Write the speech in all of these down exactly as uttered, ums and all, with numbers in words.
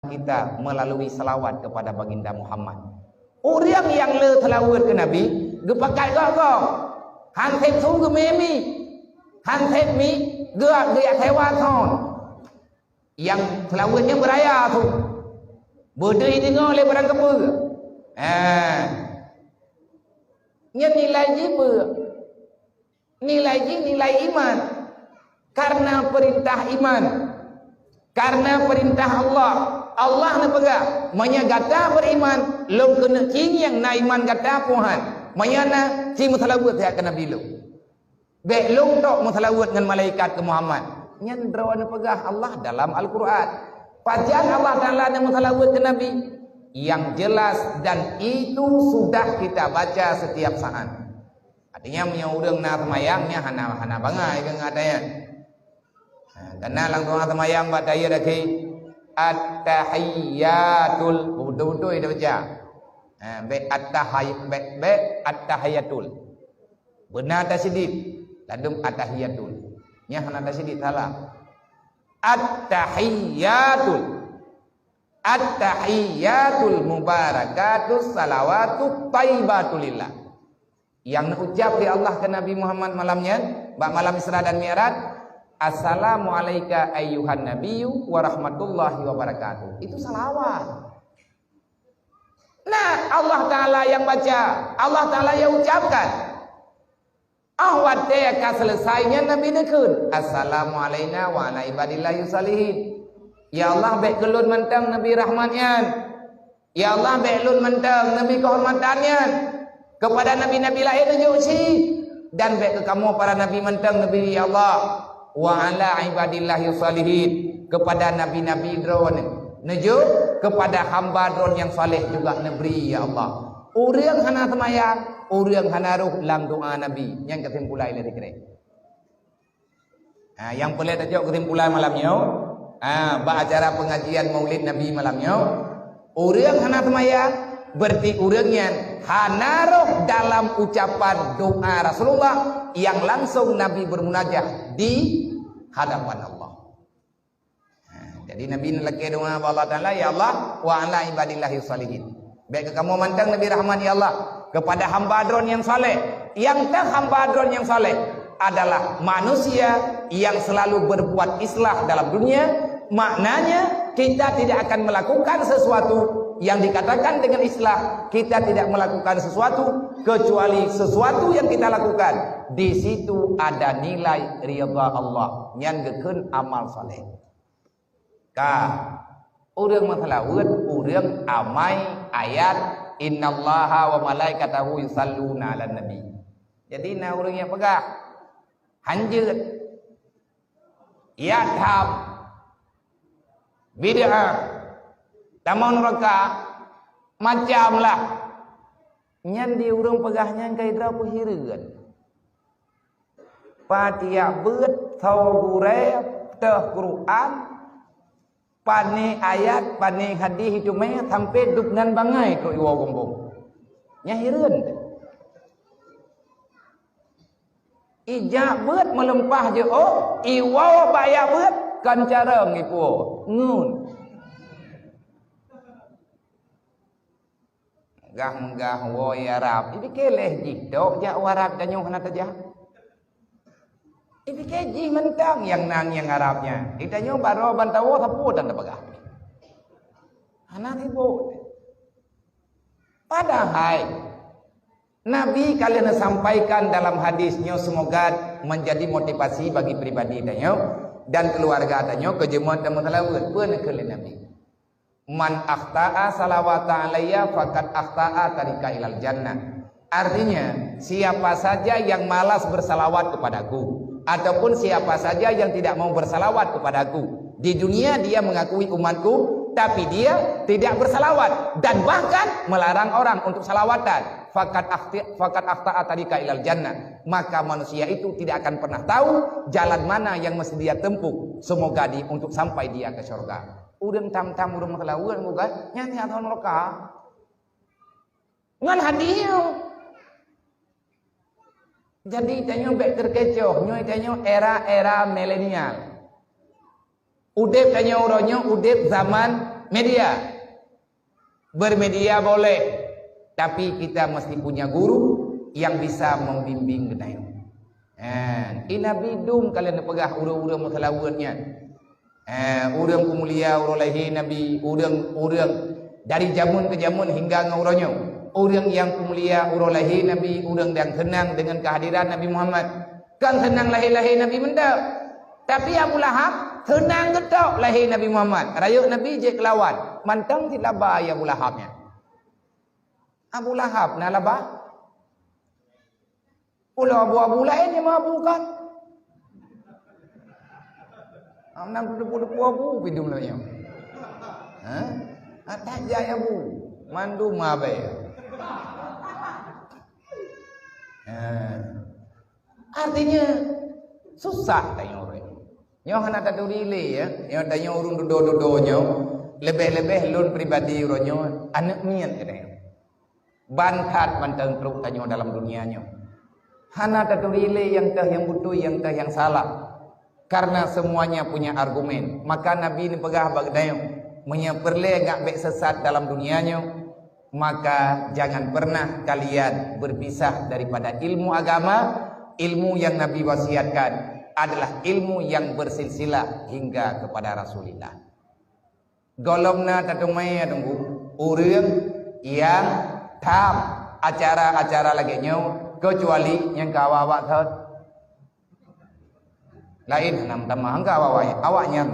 kita melalui salawat kepada Baginda Muhammad. Ureuëng nyang le salawat keu Nabi, geupakat gob-gob. Han sép su geumé-mé. Han sép mi geu-, geujak sewa thon. Nyang salawat nyan beuraya su. Beudeuh deungoe lé barang keupeue. Ha. Nyan nilai jih peue? Nilai jih nilai iman. Karena perintah iman. Karena perintah Allah. Allah neupeugah, "Meunyoe gata beriman, lôn keuneuk cingieng na iman gata, Tuhan. Meunyoe na, ci meusalawat siat keu Nabi lôn. Bék lôn tok meusalawat ngon malaikat keu Muhammad." Nyan droe neupeugah Allah dalam Al-Quran. Pajan Allah Taala neumeusalawat keu Nabi? Yang jelas, dan itu sudah kita baca setiap saat. Artinya, meunyoe ureuëng na seumayang, nyan hana, hana bangai keu ngat ayat. Ha, karena langsung na seumayang bak tahiyat akhé, "At-tahiyyatul." Beutôi-beutôi dah baca. Ha, bék at-tahay-, bék, bék at-tahiyyatul. Beuna tasyedid, ladum at-tahiyyatul. Nyan hana tasyedid, salah. At-tahiyyatul. At-tahiyyatul mubarakatus salawatut thayyibatul lillah. Nyang neuucap lé Allah keu Nabi Muhammad malam nyan, bak malam Isra dan Mi'raj, "Assalamu alaika ayyuhan nabiyyu wa rahmatullahi wa barakatuh." Itu salawat. Nah, Allah Taala nyang baca, Allah Taala nyang ucapkan. Ah, watée ka selesai nyan Nabi neukheun, "Assalamu alaina wa ala ibadillahi shalihin." Ya Allah, bék keu lôn mantong Nabi rahmat nyan. Ya Allah, bék lôn mantong Nabi keuhormatan nyan. Keupada nabi-nabi laén neujok sie, dan bék keu kamoe para nabi mantong neubri, ya Allah. "Wa ala ibadillahi shalihin," keupada nabi-nabi Droeneuh, neujok keupada hamba Droeneuh nyang saleh juga neubri, ya Allah. Ureuëng hana seumayang, ureuëng hana rhoh lam doa Nabi. Nyan keusimpulan lé sikrek. Ha, nyang peureulée tajok keusimpulan malam nyoe, ha, bak acara pengajian Maulid Nabi malam nyoe, ureuëng hana seumayang, berarti ureuëng nyan hana rhoh dalam ucapan doa Rasulullah yang langsung Nabi bermunajah di hadapan Allah. Ha, jadi Nabi neulakée doa bak Allah Taala, "Ya Allah, wa ala ibadillahi shalihin." Bék keu kamoe mantong Nabi rahmat, ya Allah, keupada hamba Droeneuh nyang saleh. Nyang ka hamba Droeneuh nyang saleh adalah manusia yang selalu berbuat islah dalam dunia. Maknanya, kita tidak akan melakukan sesuatu yang dikatakan dengan islah, kita tidak melakukan sesuatu kecuali sesuatu yang kita lakukan di situ ada nilai ridha Allah. Nyan geukheun amal saleh. Ka, ureuëng meuseulaweuet, ureuëng amai ayat, "Innallaha wa malaikatahu yusalluna 'alan nabi." Jadi, na ureuëng nyang peugah, "Hanjeuet, ya tham, bid'ah, tamong neuraka, macam lah." Nyan di ureuëng peugah nyan ka idroe peuhireuen. Patiak beuet, tho gurée, teuh Quran, pane ayat, pane hadih iteumé sampai dub nan bangai trok iwoe gombong. Nyan hireuen. Ijak beuet meulimpah jiôh, iwoe bak jak beuet, kon carông ipuwoe. Ngun. Meugah-meugah woe Arab. Ipike lé jih tok jak u Arab, tanyoe hana tajak. Ipike jih mantong nyang na nyang Arab nyan. Di tanyoe baroe ban tawoe sapeue tan tapeugah. Hana sibuk. Padahai Nabi ka lheueh neusampaikan dalam hadis nyoe, semoga menjadi motivasi bagi pribadi tanyoe dan keluarga tanyoe keu jeuet dan meuseulaweuet. Peue neukheun lé Nabi? "Man akhta'a salawata alayya faqad akhta'a tarika ilal jannah." Artinya, siapa saja yang malas bersalawat kepadaku, ataupun siapa saja yang tidak mau bersalawat kepadaku, di dunia dia mengakui umatku, tapi dia tidak bersalawat dan bahkan melarang orang untuk salawatan, faqad akhti-, faqad akhta'a tarika ilal jannah, maka manusia itu tidak akan pernah tahu jalan mana yang mesti dia tempuh, semoga di, untuk sampai dia ke surga. Ureuëng tam-tam ureuëng meuseulaweuet, bukan? Nyan nyang asoe neuraka. Ngon hadih. Jadi, tanyoe bék teukecoh. Nyoe tanyoe era-era milenial. Udeb tanyoe uroe nyoe, udeb zaman Media. Bermedia boleh, tapi kita mesti punya guru yang bisa membimbing geutanyoe. Ha, i Nabi dum ka lheueh neupeugah ureuëng-ureuëng meuseulaweuet nyan. Ha, ureuëng peumulia uroe lahé Nabi, ureuëng-ureuëng dari jameun keu jameun hingga ngon uroe nyoe. Ureuëng nyang peumulia uroe lahé Nabi, ureuëng nyang seunang deungon keuhadiran Nabi Muhammad. Kon seunang lahé-lahé Nabi mantong. Tapi Abu Lahab seunang geutok lahé Nabi Muhammad. Rayeuk Nabi jeuet keu lawan. Mantong cit laba Abu Lahab nyan. Abu Lahab na laba? Ulo abu-abu laén nyang meuabu kan? Am na teupeue-teupeue abu pidum lagée nyoe. Ha? Atat jai abu. Mandum abée. Ha. Artinya, susah tanyoe ureuëng. Nyoe hana taturi lé, ya. Nyoe tanyoe ureuëng dudoe-dudoe nyoe, leubeh-leubeh lôn pribadi uroe nyoe, aneuëk miet keu tanyoe. Ban that mantong trok tanyoe dalam dunia nyoe. Hana taturi lé nyang teuh nyang beutôi, nyang teuh nyang salah. Karena semuanya punya argumen. Maka Nabi neupeugah bak geutanyoe, meunyoe peureulée ngak bék sesat dalam dunia nyoe, maka jangan pernah kalian berpisah daripada ilmu agama. Ilmu yang Nabi wasiatkan adalah ilmu yang bersilsilah hingga kepada Rasulullah. Gohlom na tateumé, ya Teungku, ureuëng nyang tham acara-acara lagée nyoe, keucuali nyang ka awak-awak thot. Laén hana meutamah, hana awak-awak nyan, awak nyan.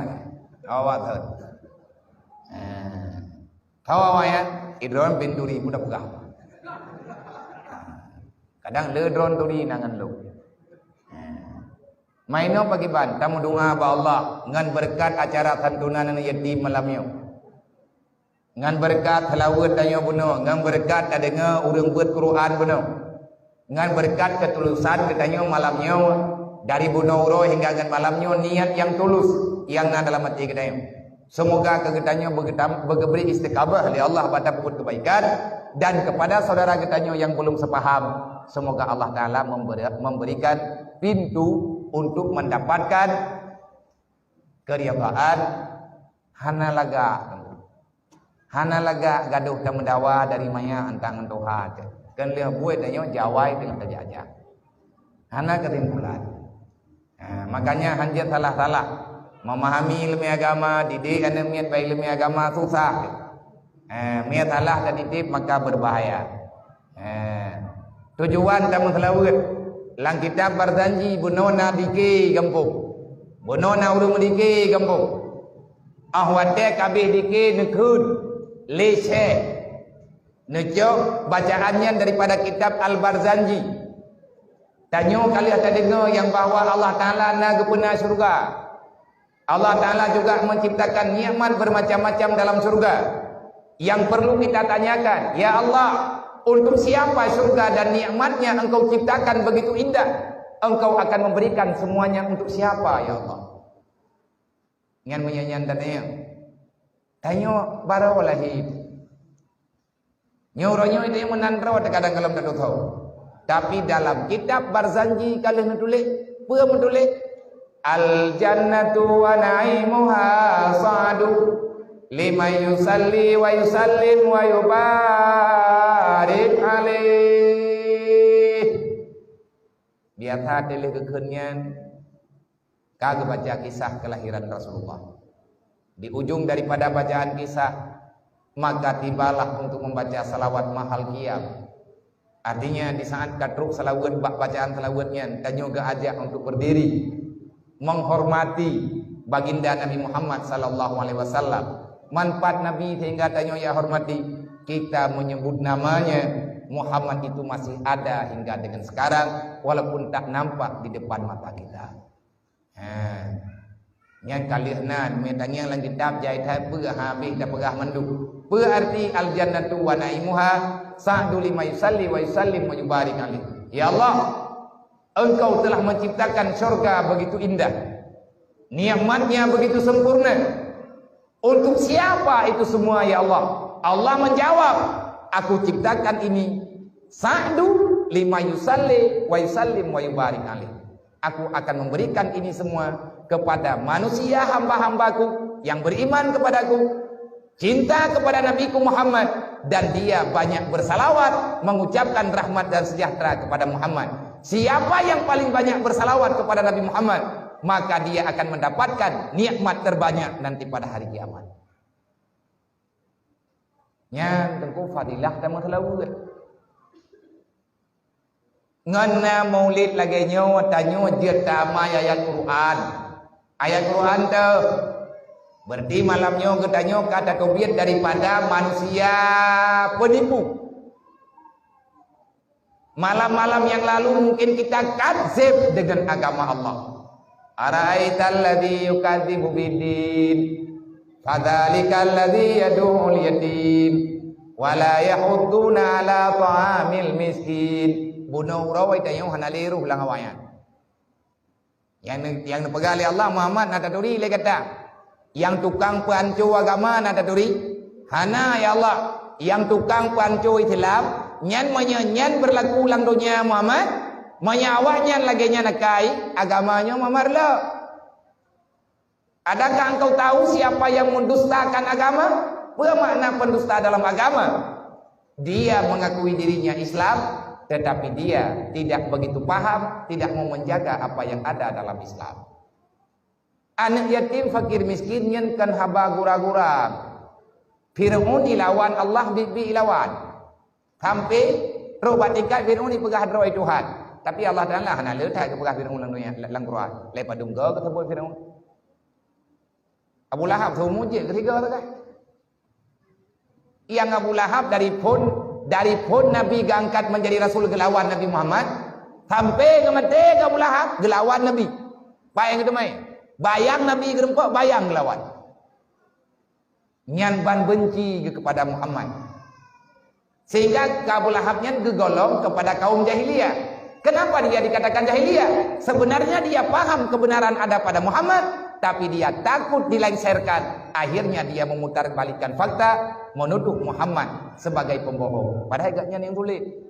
Awak-awak thot. Eh, awak-awak nyan, idron bin duri mudah peugah. Kadang le droe turi na ngon lôn. Mainoe pakiban tameudoa bak Allah ngon beureukat acara santunan aneuk yatim malam nyoe. Ngon beureukat seulaweuet tanyoe bunoe, ngon beureukat tadeungoe ureuëng beuet Quran bunoe. Ngon beureukat keutulusan geutanyoe malam nyoe, dari bunoe uroe hingga ngon malam nyoe, niat nyang tulus nyang na dalam até geutanyoe. Semoga keu geutanyoe beugeubri istiqamah lé Allah bak tapeubuet keubaikan, dan kepada saudara geutanyoe nyang belum sepaham, semoga Allah Taala memberi, memberikan pintu untuk mendapatkan keridhaan. Hana lagak, hana lagak gadoh tameudawa dari maya antang ngon tuha teuh. Keu lheueh buet tanyoe jawai teungoh tajak-jak. Hana keusimpulan. Ha, makanya hanjeuet salah-salah memahami ileumé agama, didik aneuk miet bak ileumé agama susah. Ha, meunyo salah tadidik maka berbahaya. Ha, tujuan tameuseulaweuet lam kitab Barzanji bunoe na dike gampông. Bunoe na ureuëng meudike gampông. Ah watée ka habéh dike neukheun lé syeh. Neucok bacaan nyan daripada kitab Al-Barzanji. Tanyoe ka lheueh tadeungoe nyang bahwa Allah Taala na geupeuna syeuruga. Allah Taala juga menciptakan nikmat bermacam-macam dalam syeuruga. Yang perlu kita tanyakan, "Ya Allah, untuk siapa syeuruga dan nikmatnya Engkau ciptakan begitu indah? Engkau akan memberikan semuanya untuk siapa, ya Allah?" Nyan meunyoe nyan tanyoe. Tanyoe baroe lahé. Nyoe uroe nyoe tanyoe meunan droe teukadang gohlom tatusoe. Tapi dalam kitab Barzanji ka lheueh neutuléh, peue meutuléh? "Al-jannatu wa na'imuha sa'du liman yusalli wa yusallim wa yubarik alaih." Biasa teuh lheueh geukheun nyan, ka geubaca kisah kelahiran Rasulullah. Di ujung daripada bacaan kisah, maka tibalah untuk membaca salawat mahal qiyam. Artinya, di saat ka trok salawat bak bacaan salawat nyan, tanyoe geuajak untuk berdiri menghormati Baginda Nabi Muhammad sallallahu alaihi wasallam. Manfaat Nabi sehingga tanyoe ya hormati, kita menyebut namanya, Muhammad itu masih ada hingga dengan sekarang, walaupun tak nampak di depan mata kita. Ha. Nyang ka lheueh na, meutangieng lam kitab jai that peue habéh tapeugah mandum. Peue arti al-jannatu wa na'imuha, sa'du lima yusalli wa yusallim wa yubarik alaih. Ya Allah, Engkau telah menciptakan syurga begitu indah. Nikmatnya begitu sempurna. Untuk siapa itu semua, ya Allah? Allah menjawab, "Aku ciptakan ini sa'du lima yusalli wa yusallim wa yubarik alaih." Aku akan memberikan ini semua kepada manusia hamba-hambaku yang beriman kepadaku, Cinta kepada Nabiku Muhammad, dan dia banyak bersalawat, mengucapkan rahmat dan sejahtera kepada Muhammad. Siapa yang paling banyak bersalawat kepada Nabi Muhammad, maka dia akan mendapatkan nikmat terbanyak nanti pada hari kiamat. Nyan teungku fadilah tameuseulaweuet. Ngon na maulid lagée nyoe, tanyoe jeuet tamai ayat Quran. Ayat Quran teuh. Berarti malam nyoe geutanyoe ka tateubiet daripada manusia penipu. Malam-malam yang lalu mungkin kita kadzib dengan agama Allah. Ara'aital ladzi yukadzibu biddin, fadzalikal ladzi yadu'ul yatim, wa la yahudduna ala ta'amil miskin. Bunoe uroe tanyoe hana lé roh lam awaknyan. Nyang ne-, nyang neupeugah lé Allah, Muhammad na taturi lé gata. Nyang tukang peuhanco agama na taturi? Hana, ya Allah. Nyang tukang peuhanco Islam, nyan meunyoe nyan beurlaku lam donya Muhammad, meunyoe awaknyan lagée nyan akai, agama nyoe Muhammad reulok. Adakah engkau tahu siapa yang mendustakan agama? Peue makna pendusta dalam agama? Dia mengakui dirinya Islam, tetapi dia tidak begitu paham, tidak mau menjaga apa yang ada dalam Islam. Aneuk yatim, fakir miskin nyan kon haba gura-gura. Firaun ilawan Allah, biet-biet ilawan. Sampai trok bak tingkat Firaun ipeugah droe Tuhan. Tapi Allah Taala hana le that geupeugah Firaun lam dunia, lam Quran. Lé padum go geuseubut Firaun. Abu Lahab seumur jeuet keu tiga sagai. Nyang Abu Lahab dari phon, dari phon Nabi geuangkat menjadi rasul geulawan Nabi Muhammad, sampai geumaté Abu Lahab geulawan Nabi. Bayang geuteumé. Bayang Nabi geurumpok, bayang geulawan. Nyan ban benci geuh kepada Muhammad. Sehingga Abu Lahab nyan geugolong kepada kaum jahiliyah. Kenapa dia dikatakan jahiliyah? Sebenarnya dia paham kebenaran ada pada Muhammad, tapi dia takut dilengsarkan. Akhirnya dia memutarbalikkan fakta, menuduh Muhammad sebagai pembohong. Padahai gobnyan nyang tuléh.